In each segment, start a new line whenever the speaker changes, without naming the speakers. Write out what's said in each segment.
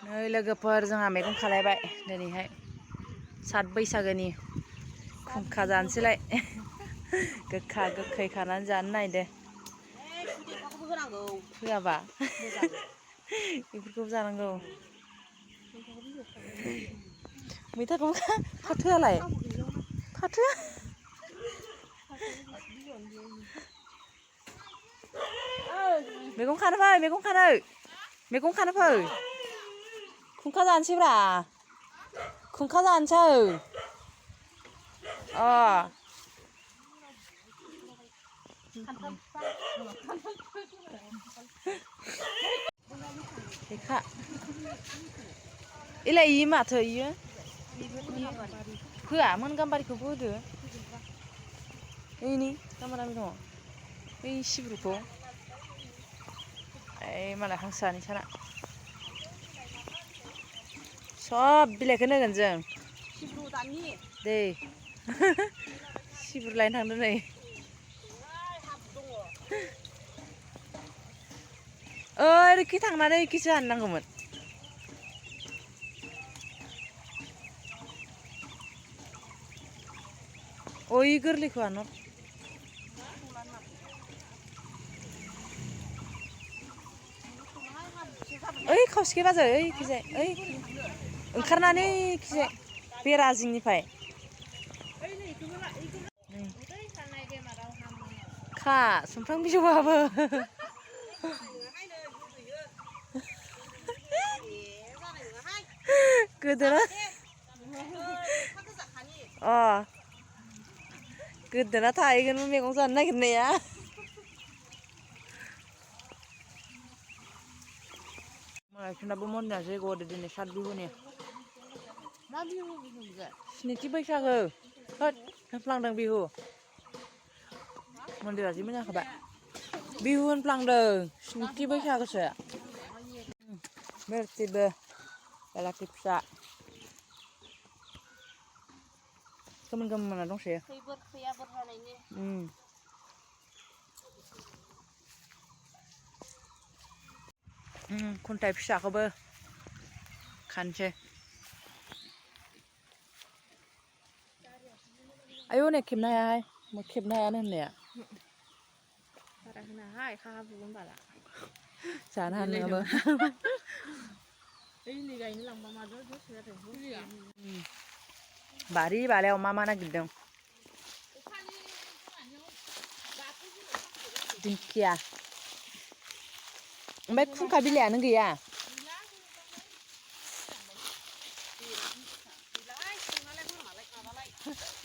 नै लोगोफोर जोंहा मैगं खालायबाय दिनैहाय सात बैसागोनि खुंखा जानोसैलाय गोखा गोखै खानानै जानो नायदो होआबा बेफोरखौबो जानांगौ मैथाखौ फाथोआलाय फाथोआ मैगं खानो फै मैगं खानो फै खुंखा जानोसैब्रा खुंखा जानोसै लेखा इलाय इयो माथो इयो होआ मोन गाम्बारिखौबो होदो ओइनि गाम्बारि दङ बै सिब्रुखौ ओइ मालाय हांसोआनि साना सब बिलाइखौनो होगोन जों सिब्रु दानि दे सिब्रु लायनो थांदों नै ओरैखि थांनानै इखिसो हाननांगौमोन ओइ गोरलैखौ हान ओइ खावसेखै बाजै ओइखिजाय ओइ ओंखारनानै इखिजाय बेरा जिंनिफ्राय खा सुमफ्राम बिजौबाबो गोदोना गोदोना थाहैगोन मैगं जानो नागिरनाया मालायफोरनाबो मन्दिरा जैग' होदो दिनै सात बिहुनि मा बिहु स्निथि बैसागो होद होनफ्लांदों बिहु मन्दिरा जि मोजां जाखाबाय बिहु होनफ्लांदों स्निथि बैसागोसो मेरथिबो बेलाथि फिसा गोमोन गोमोना दंसोयो खुन्थाइ फिसाखौबो खानोसै आयौ नै खेबनो हायाहाय खेबनो हायानो होननाया बारा होनाहाय खाहा बुगोन बाला जानो हानायाबो बारि बालायाव मा मा नागिरदों दिंखिया ओमफ्राय खुंखा बिलाइआनो गैया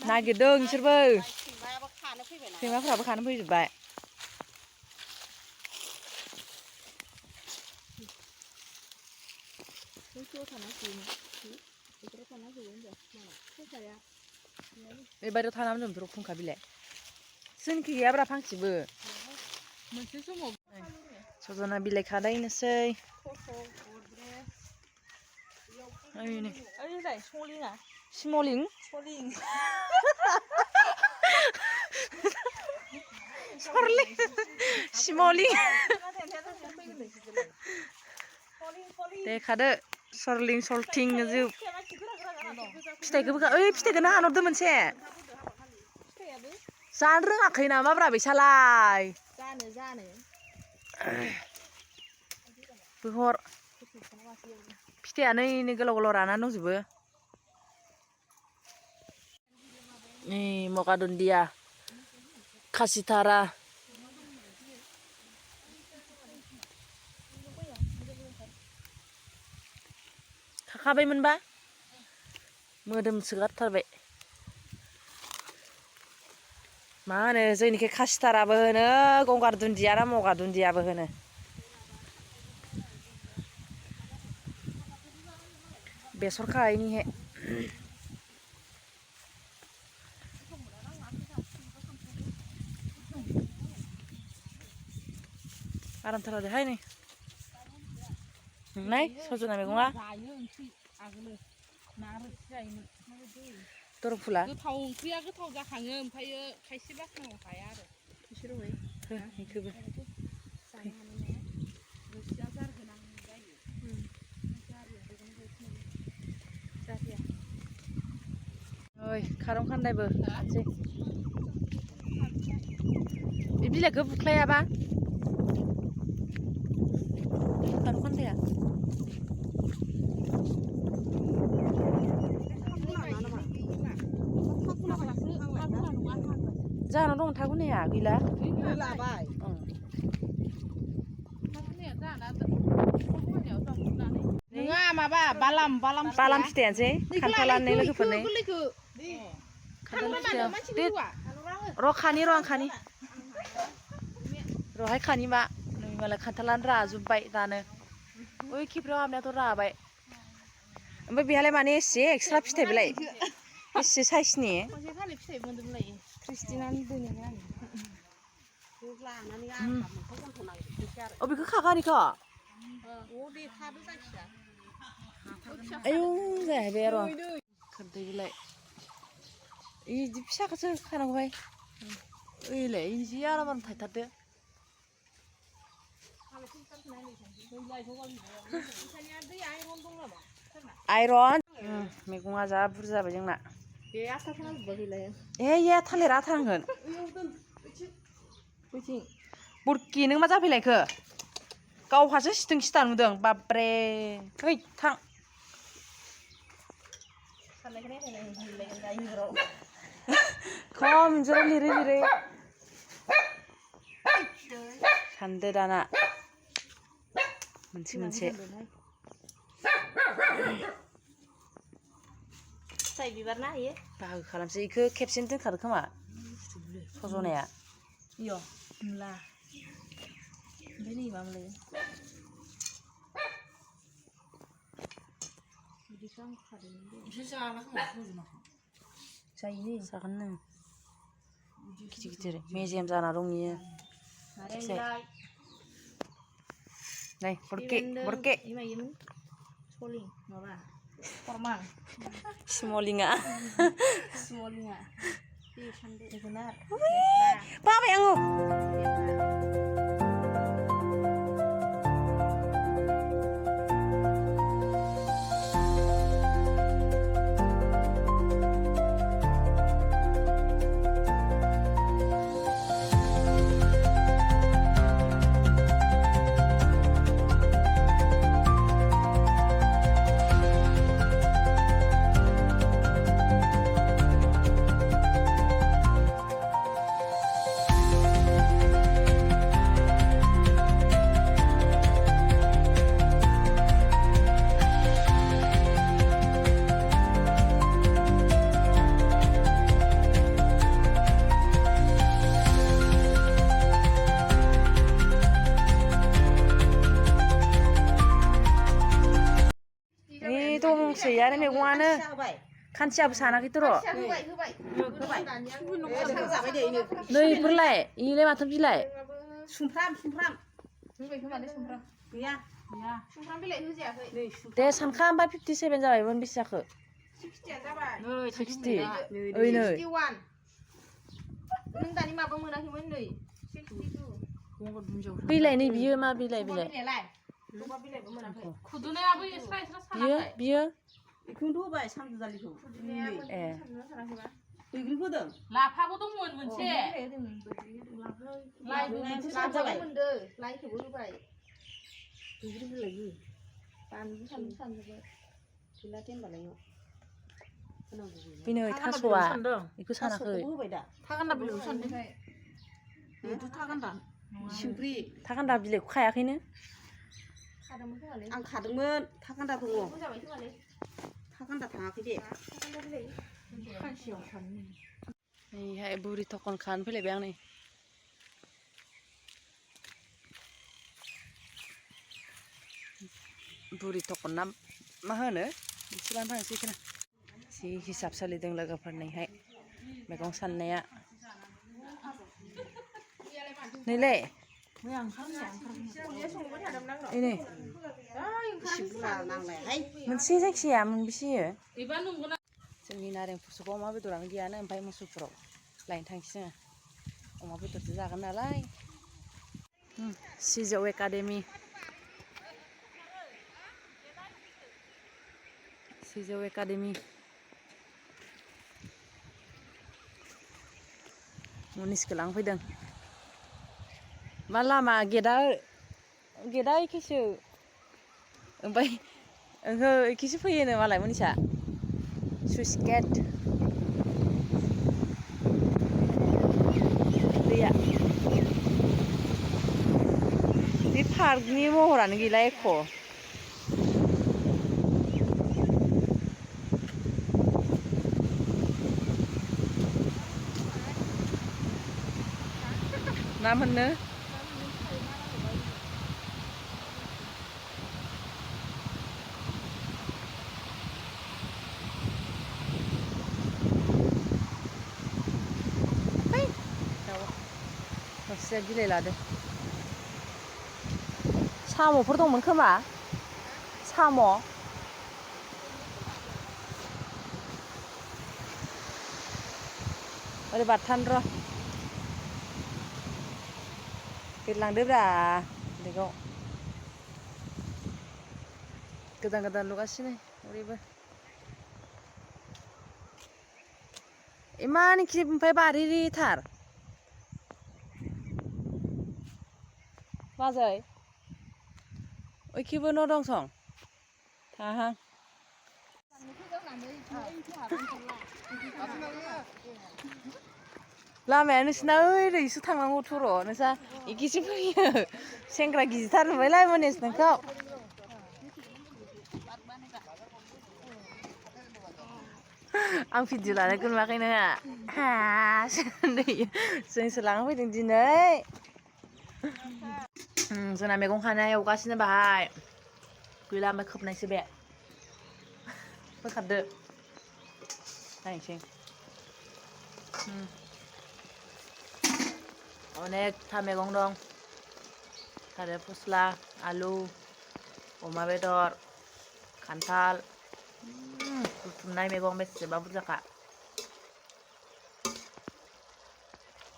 नागिरदों बिसोरबो सैमाफ्राबो खानो फैजोब्बाय एबाराव थानानै जोंथ' खुंखा बिलाइ जोंनिखि गैयाब्रा फांसेबो मोनसे समाव सजना बिलाइ खादायनोसै स्मलिं स्मलिं दे खादो सरलिं सलथिं जोब फिथाइखौबो ओइ फिथाइखौनो हानहरदो मोनसे जानो रोङाखै नामाब्रा बैसालाय बोहर फिथाइयानो नै गोलाव गोलाव रानानै दंजोबो नै मगा दुन्दिया खासिथारा खाखाबायमोनबा मोदोम सोगारथारबाय मा होनो जोंनिखि खासिथाराबो होनो गंगार दुन्दिया ना मगा दुन्दियाबो होनो बेसर खाहैनिहाय आरामथार जादोंहाय नै नोंनाय सजना मैगङा दरंफुला गोथाव ओंख्रिया गोथाव जाखाङो ओमफ्रायो खायसे बासनाव हाया आरो बिसोरो बेखौबो रोसिया जार गोनां जायो oi karong khandai bo anse ibile ke buklaya ba karong khandai जानो दं थागुनैया गैला
लाबाय नङा माबा बालाम
फिथायानोसै खान्थालानै लोगोफोरनै खान्थाल फिथाया र' खानि र' आं खानि र'हाय खानि मा नै मालाय खान्थालानो राजुब्बाय दानो ओइ खिब्रियाव हाबनायाथ' राबाय ओमफ्राय बेहालाय माने एसे एक्सट्रा फिथाइ बेलाय एसे साइसनि
खनसे थालिर फिथाइ मोनदोंमोनलाय क्रिस्टिनानो दोनोमोन आं लानानै आं मोनखौ गन्थ'नांगौ
अ बेखौ खागानिखौ
दे थादो जायखिया
आयौ जाहैबाय र' खोरदै बिलाइ इदि फिसाखौसो खानांगौहाय ओइलाय इदि आराम थायथारदो आइरन मैगङा जा बुरजा जाबाय जोंना
बे आथाखौना बोहैलाय
ए थालिर आथा नांगोन बुरकि नों मा जाफैलायखो गावहासो सिथों सिथा नुदों बाब्रे है थां खम जरा लिरै सानदो दाना मोनसे
फिथाइ बिबार ना इयो
बाहागो खालामसै इखो खेबसेनो दोनखादो खोमा सजनाया
इयो नुला ओमफ्राय नै मा मोनलाय बिदिखौ आं खादोंमोन एसे जाला खोमा सजनाखौ जायो
जागोन नों गिदिर मेजेम जाना दं इयो नै बुरके
इमायोमोन सलिं माबा फरमान
स्मलिंआ
जोगोनार
बाबाय आङो दंसै आरो मैगङानो खानसियाबो सानाखैथ' र' नै इफोरलाय इलाय माथो बिलाइ
सुमफ्राम गैया सुमफ्राम बिलाइ होजायाखै
दे सानखा ओमफ्राय 57 जाबायमोन बेसे जाखो
60 जाबाय
60 ओइ नै
61 नों दानि माबा मोनाखैमोन नै 62
बिलाइ नै बियो मा बिलाइ
जबा बिलाइबो मोनाखै
खुदुनायाबो एक्सट्रा सानाखै
बियो
बेखौनोथ' होबाय सानजुजालिखौ
ए
बैग्रि फोदों
लाफाबो दंमोन मोनसे
लाफाबो मोनदों लाइखौबो होबाय बैग्रि बिलाइ हो बानलु सानजोब्बाय गैला दोनबालाय
बिनो थास'आ बेखौ सानाखै
होबाय दा
थागान्दा बिलाइखौ सानदों
बेथ' थागान्दा सिंख्रि
थागान्दा बिलाइखौ खायाखैनो
आं खादोंमोन थागान्दा दङ थागान्दा थाङाखै दे
नैहाय बुरि थखन खानो फैलायबाय आं नै बुरि थखन ना मा होनो मिथिला थांसै खोना जि हिसाब सोलिदों लोगोफोरनिहाय मैगं साननाया नैलाय मोनसे जायखिया मोनबेसे जोंनि नारें फुसुखौ अमा बेदरानो गैयानो ओमफ्राय मोसौफोराव लायनो थांसै जोङो अमा बेदरजों जागोन नालाय सिजौ एकाडेमि मुनिसखौ लांफैदों मा लामा गेटआ एखेसो ओमफ्राय ओहो एखेसो फैयोनो मालाय मुनिसा सुइस गेट दैया बे पार्कनि महरानो गैला एख' ना मोननो हरसेया बिलाइ लादो साम'फोर दंमोन खोमा साम' ओरै बारथान र' बिरलांदोब्रा बेखौ गोदान गोदान लुगासिनो ओरैबो इमानखि ओमफ्राय बारिरिथार बाजै ओइखिबो न' दं सं थाहां लामाया नोंसिना ओरैसो थांनांगौथ' र' नोंसा इखिसो फैयो सेंग्रा गिदिरथार नुबायलाय मोनेस नोंखौ आं भिडिअ लानायखौ नुवाखै नोङा जोंसो लाना फैदों दिनै जोंना मैगं खानाया एवगासिनो बाहाय गैला ओमफ्राय खोबनायसो बे बोखारदो नायनोसै अनेकथा मैगं दं थालिर फस्ला आलु अमा बेदर खान्थाल बुथुमनाय मैगं बेसेबा बुरजाखा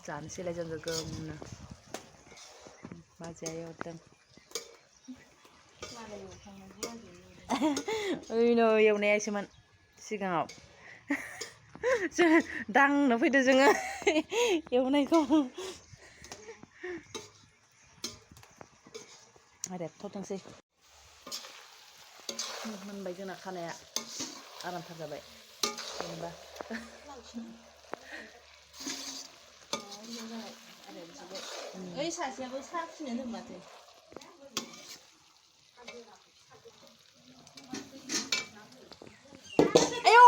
जानोसैलाय जों गोगोमनो बाजैया एवदों ओइनो एवनायासोमोन सिगाङाव जों दांनो फैदो जोङो एवनायखौ रेबथ'थोंसै मोनबाय जोंना खानाया आरामथार जाबाय जेनेबा ओइ सासेयाबो साहा फिनो होनो माथो आयौ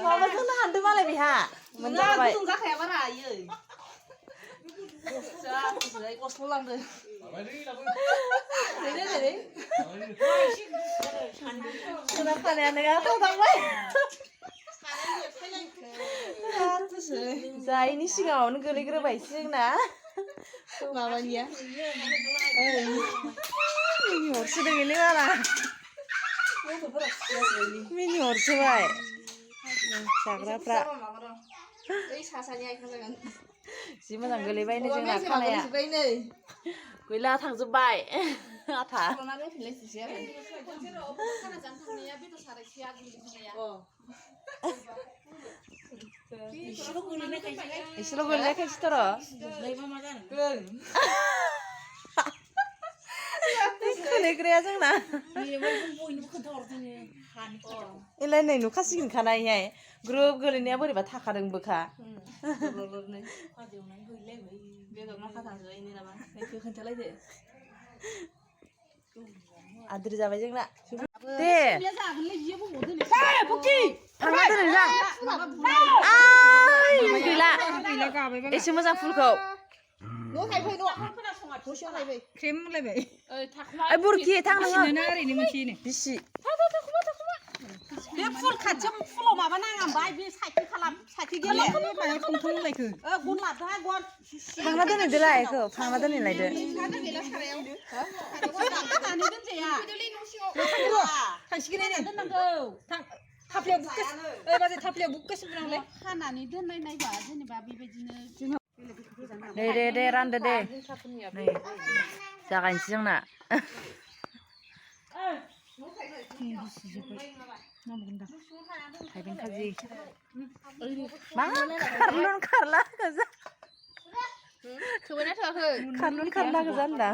माबाजोंनो हानदो मालाय बेहा मोनजाबाय
जाखाया बारा इयो गस्ल' लांदो
जोंना खानायानो गाथाव थांबाय जायैनि सिगाङावनो गोलैग्रोबायसो जोंना
माबानिया
मिनि हरसोदों गोलै बारा मिनि हरसोबाय जाग्राफ्रा जि मोजां गोलैबायनो जोंना खानाया गैला थांजोब्बाय आथा एसेल' गोलैनायखायसोथ' र' खोलैग्राया जोंना एलाय नै नुखासिगोन खानायहाय ग्रोब गोलैनाया बोरैबा थाखादोंबोखा आद्रि जाबाय जोंना दे थांना दोनै जां गैला एसे मोजां फुलखौ बुरखि थां नोङो बिसि
बे फुल खाथियाव फुलाव माबा नाङा ओमफ्राय बे साइकेल खालाम साइकेल गेले खंथंलायखो गन लादोहाय गन
थांना दोनैदोलाय बेखौ थांना दोनैलायदो
थांसिगोन दोननांगौ थाफ्लियाव बुकस ओइ बाजै थाफ्लियाव बुकस बुनांलै खानानै दोननाय नायबा जेनेबा बेबायदिनो
दे रानदो दे नै जागायनोसै जोंना น้องบุญดาใครเป็นคาจีบ้าขันลุ้นขันละก็จะ
คือวันนี้เธอคือ
ขันลุ้นขันละก็จะด่า